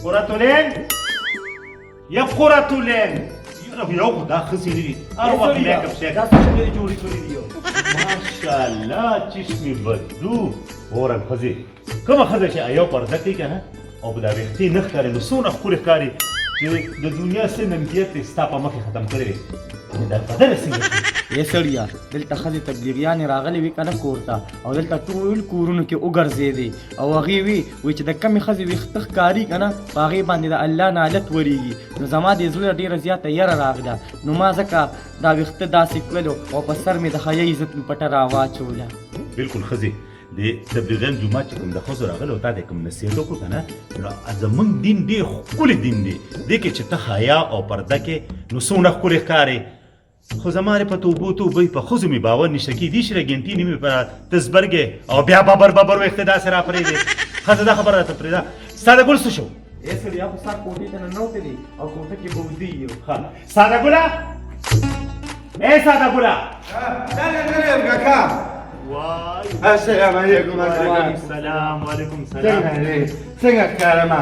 قرتولین یا قرتولین، یو خو دا ښځې نه دي، هر وخت میک اپ شیک دا څه شی جوړې کړې دي؟ ماشاءالله، چشمې بدو ګورم. ښځې، کومه ښځه چې یو پرده کوي که نه او په دا ویښتې نه ښکاري، نو څونه ښکلې ښکاري چې د دنیا څه ننګیت یې ستا په مخې ختم کړی دی. دا بدله څنګه شي؟ ای سړیه، دلته ښځې تبلیغیانې راغلې وې که نه کور ته، او دلته ټول کورونو کې وګرځېدې، او هغې وی وی چې د کمې ښځې ویښته ښکاري که نه، په هغې باندې د الله نالت ورېږي. نو زما دې زړه ډېره زیاته یره راغله، نو ما ځکه دا ویښته داسې کړلو او په سر مې د حیا عزت دوپټه راواچوله. بالکل، ښځې د تبلیغیان جومات چې کوم د ښځو راغلی او تا ته کوم نصیحت وکړو که نه، نو زمونږ دین ډېر ښکلی دین دی، دې کې چې ته حیا او پرده کې نو څومره ښکلی ښکارې. خو زما په توبو توبه، په ښځو مې باور نشته. کېدی شي ګنټې نیمې په ته زبرګې او بیا ببر ببر ویښته داسې راپرېږدې. ښځه دا خبره راته پرېږده. ساده ګل څه شو؟ ای سړیه، خو ستا کوټې ته ننوتی دی او کوټه کې به ویده یو. ښه، ساده ګله، ای ساده ګله! کاکا. وای. السلام علیکم. وعلیکم سلام، وعلیکم سلام. څنګه ښکارم؟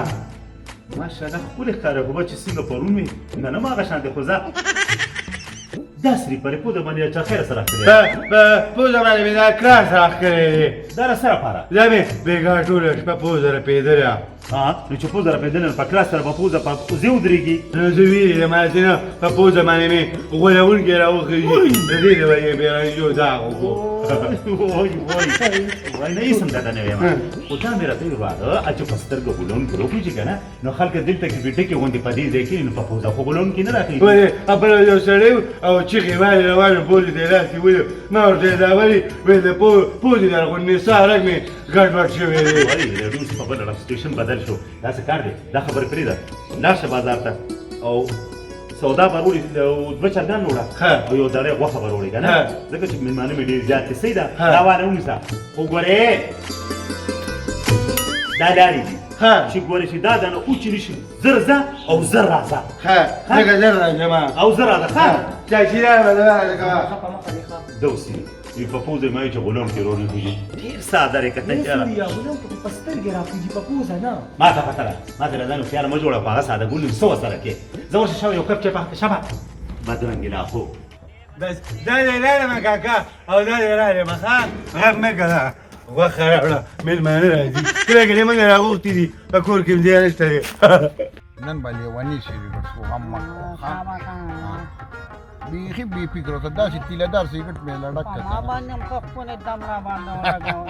ماشاءالله، ښکلې ښکارې، خو به چې څنګه پرون وې نن هم هغه شان دی، خو ځه داسې پرې پوزه باندې چا خیره سره کړې؟ په پوزه باندې مې دا کراس راښکلی دی. دا را سره پاره؟ دا مې بېګا ټوله شپه پوزه رپېدله. ها، نو چې پوزه رپېدله نو په کلاس سره به پوزه په پوزې ودرېږي؟ نو زه ویرېدم هسې نه په پوزه باندې مې غولوونکی راوخېږي، د دې د وجې بې رنجو داغ وکړو. وای وای وای، نه هېڅ هم درته نه وایم، خو دا مې راته ویل وراغه چې په سترګه غولوونکي راوخېږي که نه، نو خلک دلته کې ډکې غوندې په دې ځای کې، نو په پوزه خو غولوونکي نه راخېږي. ولې خپله یو سړی او چیغې والې روانې پوزې ته یې لاس نیولی، ما ورته دا ولې ویل د پوزې د غوندې ساه رګ مې ګډوډ شوی دی. ولې د ډول په بل اړخ سټیشن بدل شو؟ داسې کار دی، دا خبرې پرېږده، لاړ شه بازار ته او سودا به راوړي، دوه چرګان وړه او یو دړی غوښه به راوړي که نه، ځکه چې مېلمانه مې ډېر زیات دي. صحیح ده؟ دا واله ونیسه، خو ګورې دا لارې دي چې ګورې چې دا دنه اوچې نه شي، زر ځه او زر راځه. ښه، ځکه زر راځم. او زر راځه، ښه. چا چې راځه. دوسي په پوزه ما چې غلام کې رونی کوي، ډېر ساده دی که نه؟ یاره، غلام کې په سترګې راخېږي، په پوزه نه. ما ته پته ده، ما ته راځه، نو خیال مه جوړه. په هغه ساده ګل څه ورسره کې زه ورشه شوی یو کپ چای پخ شبه بدرنګې لا خو. بس دا دی لاړم کاکا، او دا دی راغلم. ښه، غم مه کوه، غوښه راوړه، مېلمانه راځي، کله کله موږ راغوښتي دي، په کور کې ځای نشته دی. نن به لیونی شي، بس غم مه کوه. بیخي بې فکره ته داسې تیلهدار سیګرټ مې له ډک کړه. ما باندې هم ښه ښکلی دم را باندې ولګاوه.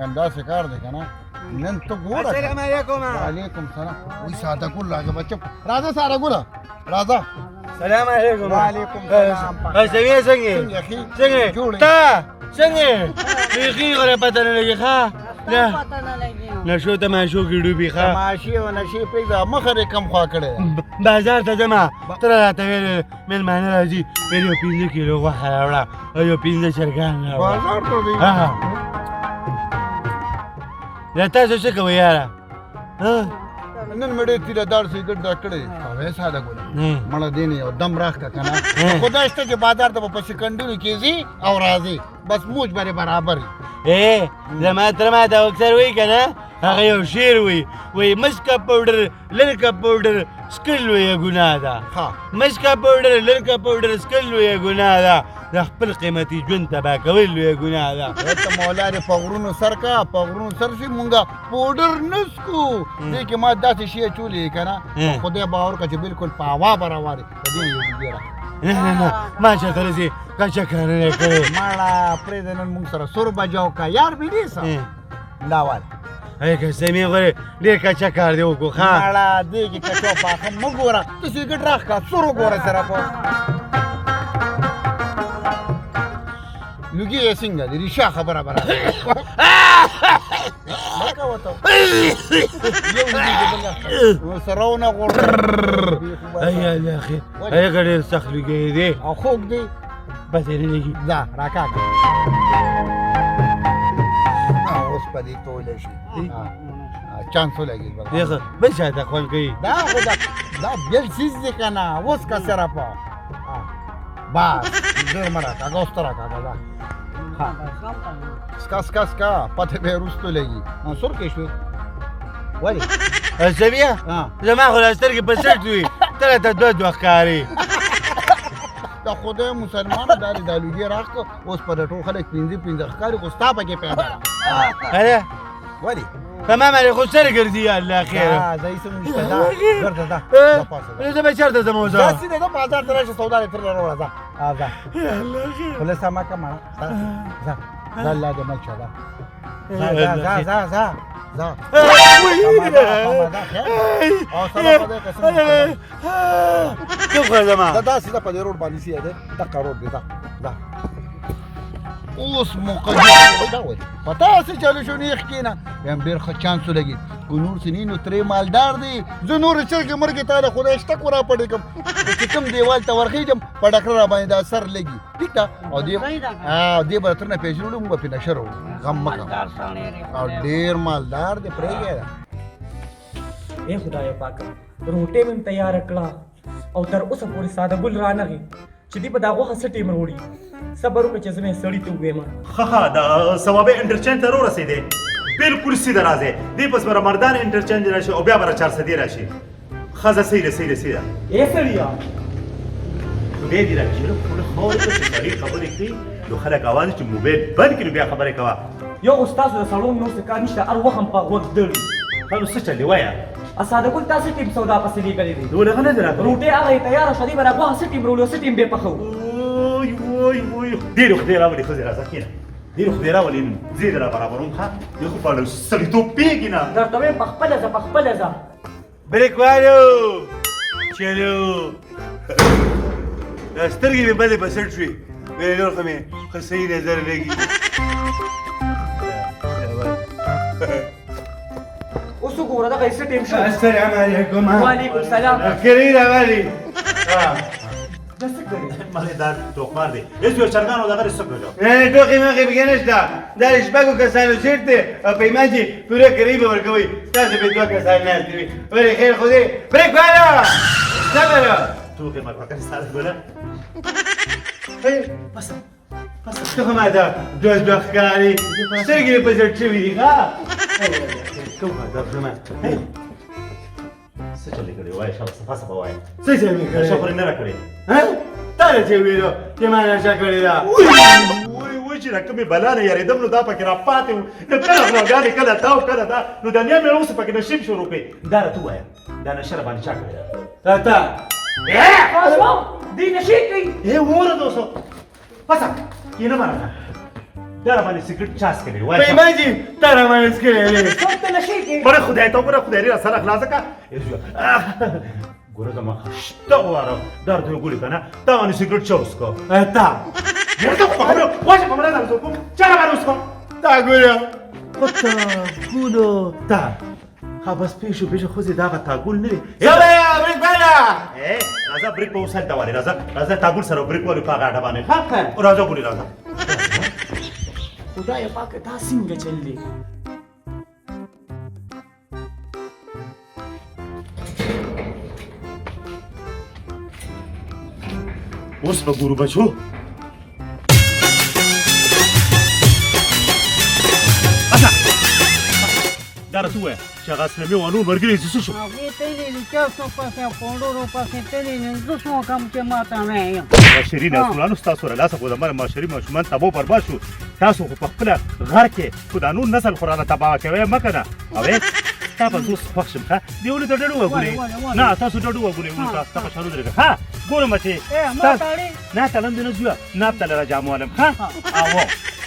همداسې کار دی که نه، نن ته ګوره. السلام علیکم. وعلیکم سلام. وی ساده ګل راځه، بچه راځه، ساده ګله راځه. سلام علیکم. وعلیکم سلام. سمې څنګه؟ څنګه جوړ تا څنګه؟ بیخي غره پته نه لګي. ښه، نه نشو ته ماشو کې ډوبي. ښه، ماشي او نشي پرېږده، مخه دې کم خوا کړی. بازار ته ځم، ته راته ویل مېلمانه راځي، ویل یو 5 کیلو غوښه راوړه او یو 5 چرګان راوړه. بازار ته ځي؟ دا تاسو څه کوئ یاره؟ نن مې ډېر تیره دار سیګرټ دا کړی. او ساده ګله، مړه دې نه یو دم راښکه که نه، خدای شته چې بازار ته به په سیکنډونو کې ځي او راځي، بس موج باندې برابر. ای زما تر ما ته اکثر وایي که نه، هغه یو شعر وایي، وایي مسکه پاوډر لرکه پاوډر سکل لویه ګناه ده، مسکه پاوډر لرکه پاوډر سکل لویه ګناه ده، د خپل قیمتي ژوند تباه کول لویه ګناه ده. ته مولا دې په غرونو سر کا، په غرونو سر شي، مونږه پاوډر نه څکو. دې کې ما داسې شی اچولی که نه، خدای باور کړه چې بالکل په هوا به روان دی. د دې یو ډېره نه نه نه، ما چېرته رسي کچه کار نه کړی. مړه پرېږده، نن مونږ سره سور بجاو کا یار مې دې سه دا واله. ای که سمې غورې ډېر کچه کار دی وکړو. ښه، مړه دې کې کچه او پاخه مه ګوره، ته سیګرټ راښکه، سور وګوره سره په لوګي یې څنګه دی، رښتیا خبره برابره مه کوه ته. یو لوګي دې بل سره ونه غورځوه. ای الله خیر، ای که ډېر سخت لوګی دی. او خوږ دی. بس یې نه لګي. ځه راکاږه، اوس په دې تولی شي، چانس ولګېد. یخه بل چا ته خوند کوي. دا خو دا بل څیز دی که نه. اوس که سره په بس ډېر مه راکاږه، اوس ته راکاږه. ځه سکا سکا سکا، پته به یې وروستو لګي. سر کې شوې ولې؟ سبیا زما خو لا سترګې په سټ وي، ته راته دوه دوه ښکارې. د خدای مسلمان دا دې دا لوګي راکړه، اوس په ټول خلک پنځه پنځه ښکاري، خو ستا پکې پیدا ده. اره ولې؟ په ما باندې خو سر ګرځي، یا الله خیر. دا ځای څه نشته، دا ګرځه، دا دا پاسه ځه. زه به چېرته ځم اوس؟ دا سیده ده، بازار ته راشه، سودا دې ترې راوړه، ځه. ځه. یا الله خیر. خوله سمه کړه مړه، ځه ځه ځه، الله دې مل شه، ځه ځه ځه ځه ځه ځه. او سلام خدای قسم. کوم خو زما دا داسې ده، په دې روډ باندې سیده دی، دقه روډ دی، ځه ځه. اوس مقدم دا ولې په تاسې چلو شو؟ نیغ کښېنه. وایم ډېر ښه چانس ولګېد، که نور څه نه نو ترې مالدار دی. زه نورې چرګې مرګې تا له خدای شته کو راپټې کړم، چې کوم دیوال ته ورخېږم په ډاکټر را باندې دا سر لګي. ټیک ده، او دې دې به ترنه پېژنو، موږ به پرې نشه راوړو، غم مه کوه. او ډېر مالدار دی، پرېږی ده. ای خدای پاکه، روټۍ مې هم تیاره کړه او تر اوسه پورې ساده ګل رانغی چې دی به دا غوښه څه ټیم راوړي. صبر وکړه چې زه مې سړي ته ووایم. ښه ښه، د ثوابې انټرچینج ته راورسېدې، بالکل سیده راځې، دې پس به مردان انټرچینج راشي او بیا به چارسدې راشي. ښځه صحیح ده، صحیح ده، صحیح ده. ای سړیه، خدای دې راکړي، خوله خاورې ته چې سړی خبرې کوي نو خلک اواز چې موبایل بند کړي، بیا خبرې کوه. یو خو ستاسو د سړو نور څه کار نشته، هر وخت هم په غوږ دړي. ښه نو څه چل دی وایه؟ ساده ګل تاسو ټیم سودا پسې لېږلی دی. ولې هغه نه دی راغلی؟ روټۍ هغه یې تیاره شوه، دی به دا غوښه څه ټیم راوړي او څه ټیم به یې پخوو؟ وای وای وای، ډېرې خدای راولي. ښځې راځه کښېنه، ډېرې خدای راولي، نن زه یې در برابروم. ښه دی خو په سړیتوب پوهېږي نه. درته وایم په خپله ځه، په خپله ځه. بریک والو چلو، دا سترګې مې بدې په سټ شوې، ویلې نور خو مې ښه صحیح نظر لګي. اوس وګوره دغه یې څه ټیم شو. السلام علیکم. وعلیکم سلام. کری راغلی؟ دا څه کوې؟ مالې دا ټوکمار دی، هېڅ یو چرګانو دغه دې څه کړو؟ نه نه، ټوکې موکې پکې نشته، دا د شپږو کسانو سیټ دی او په ایمان چې پوره کرۍ به ورکوئ، تاسو به دوه کسان ناست وي. ولې خیر خو دی؟ بریک والا صبر. ټوکې مه کوه ساده ګله. بس بس، ته خو ماته دوه دوه ښکارې، سترګې مې په زړه شوې دي. ښه کوم ادب زما؟ څه چلې کړې وایه؟ شابه صفا صفا وایه. څه چل مې کړی؟ نشه خو دې نه راکړې؟ ها، تا ته چې ویلو چې ما نشه کړې ده. وای وای، چې را کومې بلا نه یارېدم نو دا پکې را پاتې و، نو کله غلاګانې کله دا او کله دا، نو د نیا مې اوس پکې نشیب شروع کړې. دا راته ووایه، دا نشه را باندې چا کړې ده؟ تا دی نشې کوي. ای وره دوستو، پسه کینه مرغه، دا را باندې سګرټ چا څکلی وایه؟ په ایمان چې تا را باندې څکلی دی. څوک ته نشې کوي؟ بره خدای ته وګوره، خدای دې را سره خلاصه کړه. ګوره زما شته واره دا راته وګورې که نه، تا باندې سګرټ چا وڅکه؟ تا. یاره ته خو په خبره واشه، په مړه درته کوم چا را باندې وڅکه؟ تا ګوره. خو تا ګولو تا ها بس پېښو پېښو ښځې دا هغه تاګول نه دی. سبیا بریک والا. راځه بریک په اوس هلته والې، راځه راځه تاګول سره بریک والو په هغه اډه باندې. ښه راځه ګولې راځه. خدای پاکه دا څنګه چل دی؟ اوس به ګورو بچو. دا راته ووایه چې هغه اسلمي وانو ملګري چې څه شو؟ هغې تللي دي، چرسو پسې پوډرو پسې تللي دي، زه څه وکړم چې ما ته وایي؟ معاشري نسلانو ستاسو له لاسه خو زموږ معاشري ماشومان تباه برباد شو. تاسو خو په خپله غر کې خو دا نور نسل خو رانه تباه کوئ مه که نه. او تا به زه اوس خوښ شم. ښه دې ولې ته ډډو وګورې؟ نه تاسو ډډو وګورئ، ولې تاسو دغه شان ودرېږه. ښه ګورم چې نه تړم دې نه زویه، نه تله را جامو والم. ښه او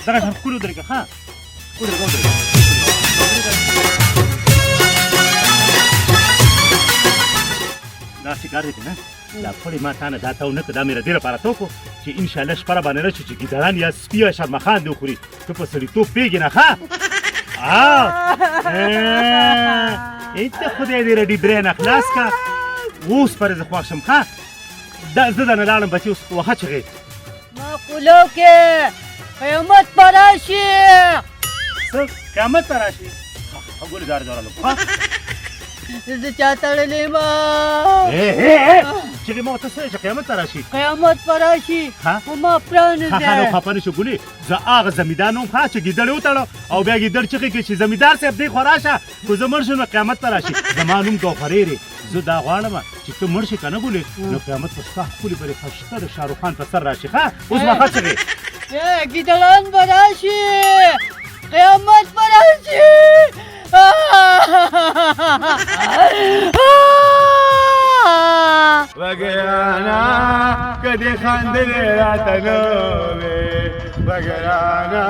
دغه شان ښکلي ودرېږه. ښه ودرېږه ودرېږه. داسې کار دی که نه، دا پړې ما تا نه دا تاو نه کړه، دا مې د دې لپاره تاو کړو چې انشاءالله شپه راباندې نه شي چې ګیدړان یا سپي یا شرمخان دې وخوري. ته په سړیتوب پوهېږې نه. ښه ته خدای دې رډي برې نه خلاص کړه. اوس پرې زه خوښ شم. ښه دا زه درنه لاړم بچي، اوس وخه چغې. ما کولو کې قیامت به راشي. څه قیامت به راشي؟ ګورې دار دار ښه زه چا تړلی یم؟ چیغې ما ته څه چې قیامت ته راشي. قیامت به راشي، خو ما پرانیزه. ښه، نو خفه نه شو ګلې. زه هغه زمیندار نه وم ښه چې ګیدړ یې وتړه او بیا ګیدړ چیغې کړې چې زمیندار صاحب دی خو راشه، که زه مړ شم نو قیامت به راشي. زما نوم ګوهرې دی. زه دا غواړم چې ته مړ شې که نه ګلې، نو قیامت به ستا ښکلې بلې ښایسته د شاهرخ خان په سر راشي. ښه اوس به ښه چغې. ګیدړان به راشي، قیامت به راشي. وګرانه که دې خندلې راته نه وې، وګرانه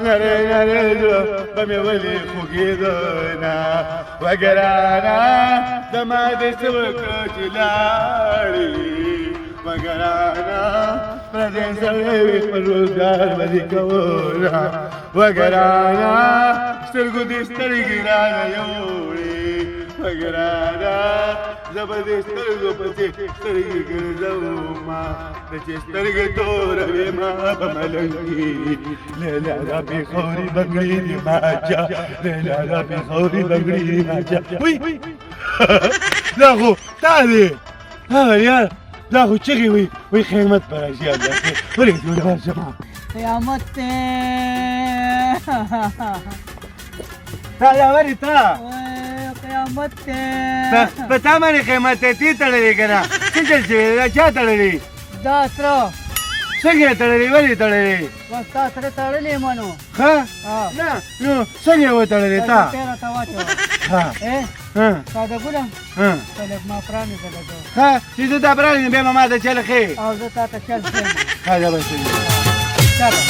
نری نری زړه به مې ولې خوږېده نه، وګرانه زما دې څه وکړه چې لاړې، وګرانه پردی سړی وي خپل روزګار به دې کوله، وګرانه سترګو دې سترګې رانه یوړې، وګرانه زه به دې سترګو پسې سترګې ګرځوم، د چې سترګې توروې ما به ملنګ کړي. لیلا دا پېښوري بنګړي دي ما چا، لیلا دا پېښوري بنګړي دي ما چا. وی دا خو تا دی هغه یار، دا خو چغې وي وی قیامت به راشي. الله خیر ولې جوړه ورشم قیامت دی. تا دا ولې تا قیامت دی په تا باندې قیامت دی. تی تړلی که نه؟ څه چل شوی دی؟ دا چا تړلی؟ دا تره. څنګه یې تړلی؟ ولې تړلی؟ بس تا تره تړلی منو. ښه نه نو څنګه یې وتړلې تا؟ ته راته واچوه. ښه ساده ګله ته لږ ما پرانیزه لږ. ښه چې زه تا پرانیزم بیا به ما ته چل ښیې او زه تا ته چل ښیم. ښه دا به ښه وي. چله.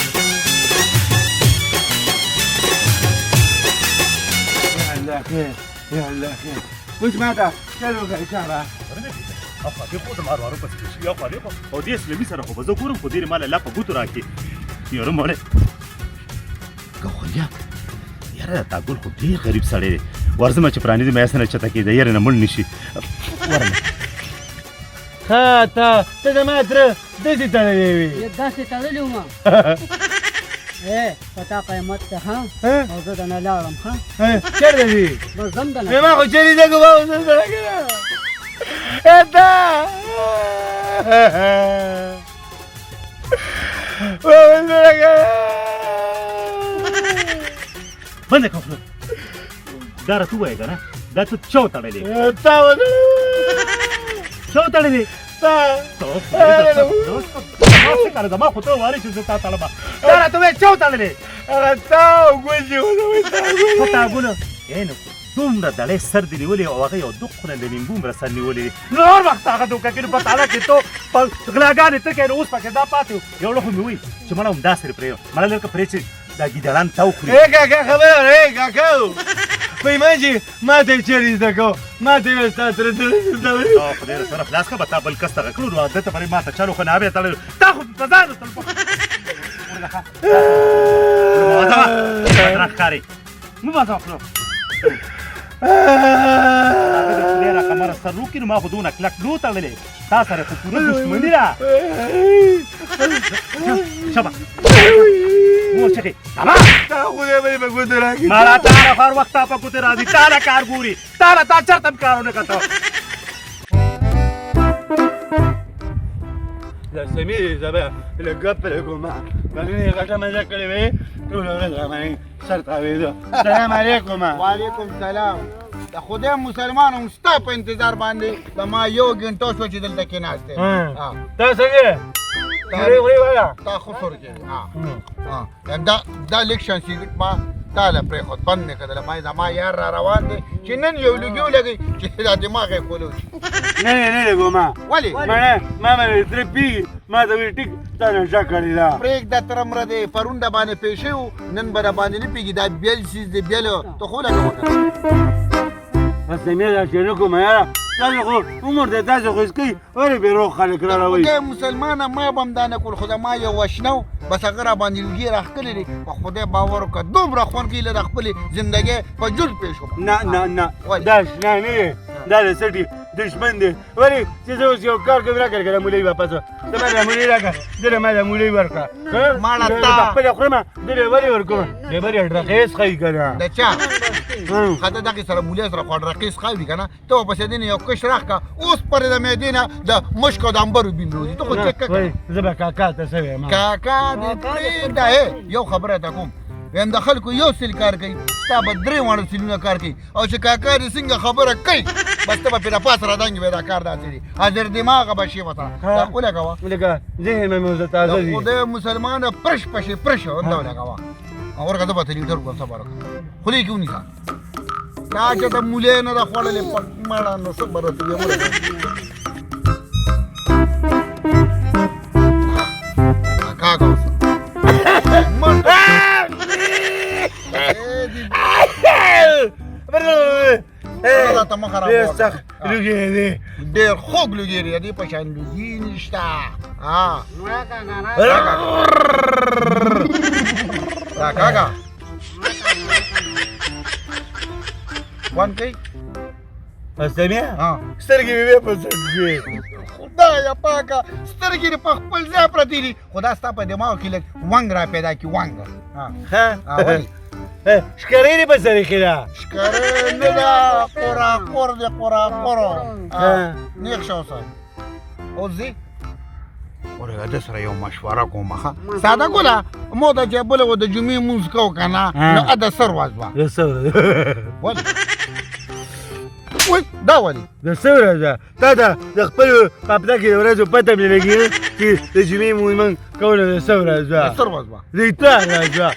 یا الله خیر، یا الله خیر. اوس ما ته چل وکړه شابه. اخوا دې خو زما وروره پسې شي، اخوا دې خو او دې اسلامي سره خو به زه ګورم، خو دې ما له لا په ګوتو راکړي. یاره مړی ګوهریا، یاره دا ګل خو ډېر غریب سړی دی. ورځم چې پرانیزم یې سره چته کېده، یاره نه مړ نه شي. ورمه. ښه ته زما تره داسې تړلی وې؟ داسې تړلی وم. په تا قیامت ته ها، او زه درنه لاړم. ښه چېرته ځې؟ بس ځم درنه. ما خو چېرې ځه کوه اوس سره که نه تا بنده کړه خوله. دا راته ووایه که نه دا ته چا وتړلې؟ تا وتړلې. چا وتړلې؟ تا. زما خو ته وارې چې زه تا تړم. دا راته ووایه چا وتړلې؟ هغه تا او ګل چې وتړلې. تا ګل نو دومره دړی سر دې نیولی او هغه یو دقونه د نیمبو عمره سر نیولی دی. نو هر وخت هغه دوکه کې په تاله کې ته په غلاګانې ته کوې، نو اوس پکې دا پاتې و. یو لخوا مې وایي چې مړه همداسې پرېږده، مړه لکه پرې چې دا ګیدړان تا وخوري. ای کاکا خبره وره، ای کاکا په ایمان چې ما ته یې چېرې زده کوه، ما ته یې ویل ستا تره تره زده وي. خدای سره خلاص کړه، به تا بل کس ته غږ کړو، نو ده ته پرې ما ته چل وښه، نه به یې تړلی. تا خو په ځان وتړل. مواظبه ښکارې، مواظبه خوله. هغه د خدای راخبره سر وکړي، نو ما خو دونه کلک نو تړلی، تا سره خو پوره دښمني ده. شابه مور چغې بابا تا خدای به دې په ګوتو راکړي. ما را تا له هر وخت تا په ګوتو راځي، تا له کار ګوري، تا له تا چېرته هم کار ونه کته. دا سمې زبه له ګپ له کومه پرون یې غټه مزه کړې وې، ټوله ورځ راباندې سر تاوېده. سلام علیکم. وعلیکم سلام. د خدای مسلمان هم ستا په انتظار باندې د ما یو ګنټه شو چې دلته کېناست یم. تا څنګه یې؟ خورې وایا. تا خو سور کې. دا لږ شان سیګریټ ما تا له پرېښود، بند مې کړل. ما زما یار را روان دی چې نن یو لوګي ولګوي چې دا دماغ یې کولو شي. نه نه نه لګوم. ولې؟ ما باندې تره پیږي، ما ته وایي ټیک تا نشه کړې ده. پرېږده تره مره دی، پرون د باندې پېښ شوی و، نن به د باندې نه پیږي. دا بیل څیز دی، بیل ته خو لګوه که نه. بس مې دا چې نه کومه یاره، تاسو خو عمر دی، تاسو خو هېڅ کوئ، ولې بې روغ خلک را راوړي؟ خدای مسلمانه ما به هم دا نه کول، خو زما یو اشنا و، بس هغه را باندې لوګي راښکلې دي. په خدای باور وکړه دومره خوند کوي، له د خپلې زندګۍ په ژوند پېښ شوم. نه نه نه، دا اشنا نه دی، دا د سټي دښمن دی. ولې چې زه اوس یو کار کوم، راکړه که د مولوي واپس زما د مولوي راکړه، زه له ما د مولوي ورکړه. ماړه تا خپله خورمه، زه له ولې ورکوم؟ د بلې ډرخېز ښیي که نه؟ د چا؟ خاطر دغه سره مولې سره خوړ رقیص خاوي کنه ته پسې دین یو کش راخ کا اوس پر د معدې نه د مشک او د عنبرو بین روزي ته خو چک وای زه به کاکا ته څه وایم کاکا دې پرېږده یو خبره ته کوم ویم د خلکو یو سیل کار کوي ستا به درې واړه سیلونه کار کوي او چې کاکا دې څنګه خبره کوي بس ته به پرې پاس رادانګې وایې دا کار داسې دی حاضر دماغه به شي ورسره دا ولګوه لکه ذهن مې اوس تازه دی خدای مسلمانه پرش پشې پرش دا ولګوه ورکه زه به ته لیټر وکړم صبر وکړه خولې کې ونیسه تا چې د مولې نه ده خوړلې په مړه نو څه به راته ویم کاکا اوسه راته مه خرابوه. ډېر سخت لوګی دی ډېر خوږ لوګی دی دې په شان لوګي نشته ها را کاکا وان کوي اسلامي ها سترګې مې بیا په څټ شوې خدایه پاکه سترګې دې په خپل ځای پرتې دي خدا ستا په دماغ کې لږ ونګ را پیدا کړي ونګ ها ها ها ولې ښکرې دې په سر ایښې ده ښکرې نه ده قراقور دی قراقور نیغ شه اوسه اوس ځي ورګه د سره یو مشوره کوم ښه ساده ګله مو د چې بل و د جمعې مونځ کو که نه نو د سر ورځ وه د څه ورځ ولې وای دا ولې د څه ورځ ده تا ته د خپل هفته کې د ورځو پته مې لګي چې د جمعې مونځ موږ کوله د څه ورځ وه د سر ورځ وه د اتوار ورځ وه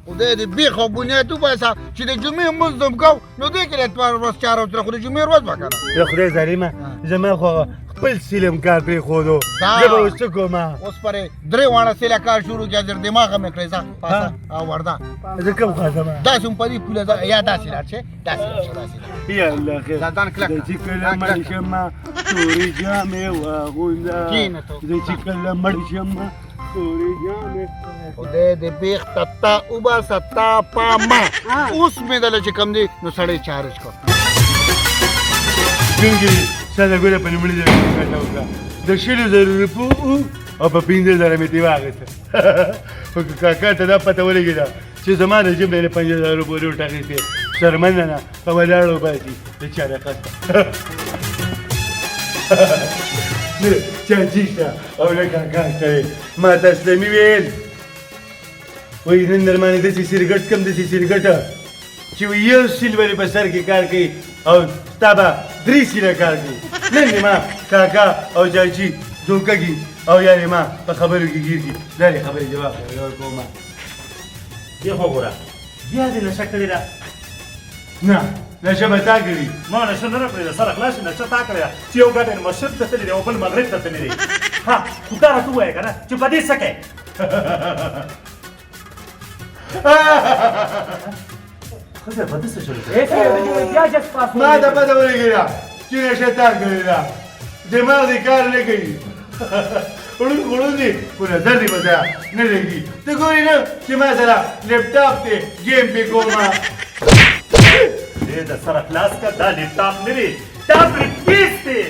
خدای دې بیخ او بنیاد وباسه چې د جمعې مونځ هم کو نو دې کې د اتوار ورځ چاره وتره خو د جمعې ورځ وه که نه د خدای ظالمه زما خو خپل سیلم کار پرېښودو زه به اوس څه کوم اوس پرې درې واړه سیله کار شروع کړه زر دماغه مې کړې ځه پاسه او ورده زه کوم خوا ځم داسې هم په دې پوله ځه یا داسې لاړ شې داسې لاړ شه داسې یا الله خیر دا ځان کلک زه چې کله مړ شم تورې جامې واغونده زه چې کله مړ شم تورې جامې خدای دې بیخ ته تا وباسه تا پا ما اوس مې دله چې کوم دی نو سړی چارج کړ چونکې ساده ګوره په لومړي ځل کې ګټه وکړه د 20,000 روپو او په 5,000 مې ترې واخیسته خو که کاکا ته دا پته ولګېده چې زما د جېب نه یې 5,000 روپو نوټ اخیستی شرمنده نه په ولاړو باسي د چا رخصته نه چاچي شته او نه کاکا شته ما ته اسلامي ویل وایي نن در باندې داسې سیرګټ کوم داسې سیرګټ چې یو سیل باندې په سر کې کار کوي او ستا به درې سیله کار کوي نن دې ما کاکا او چاچي دوکه کړي او یا دې ما په خبرو کې ګیر کړي دا دې خبرې جواب ورکوم دې خو ګوره بیا دې نشه کړې ده نه نشه به تا کړي ما نشه نه ده کړې ده سره خلاص نشه تا کړې ده چې یو ګټ یې مشرق ته تللی دی او بل مغرب ته تللی دی ها خو دا راته ووایه که نه چې په دې څه کوې ښځه په دې څه چلو ما ته پته ولګېده چې نشه تا کړې ده دماغ دې کار نه کوي ړوند خو ړوند دی خو نظر دې په ځای نه لګي ته ګورې نه چې ما سره لپټاپ دی ګیم پې کوم دې د سره خلاص کړه دا لپټاپ نه دی دا بریف کیس دی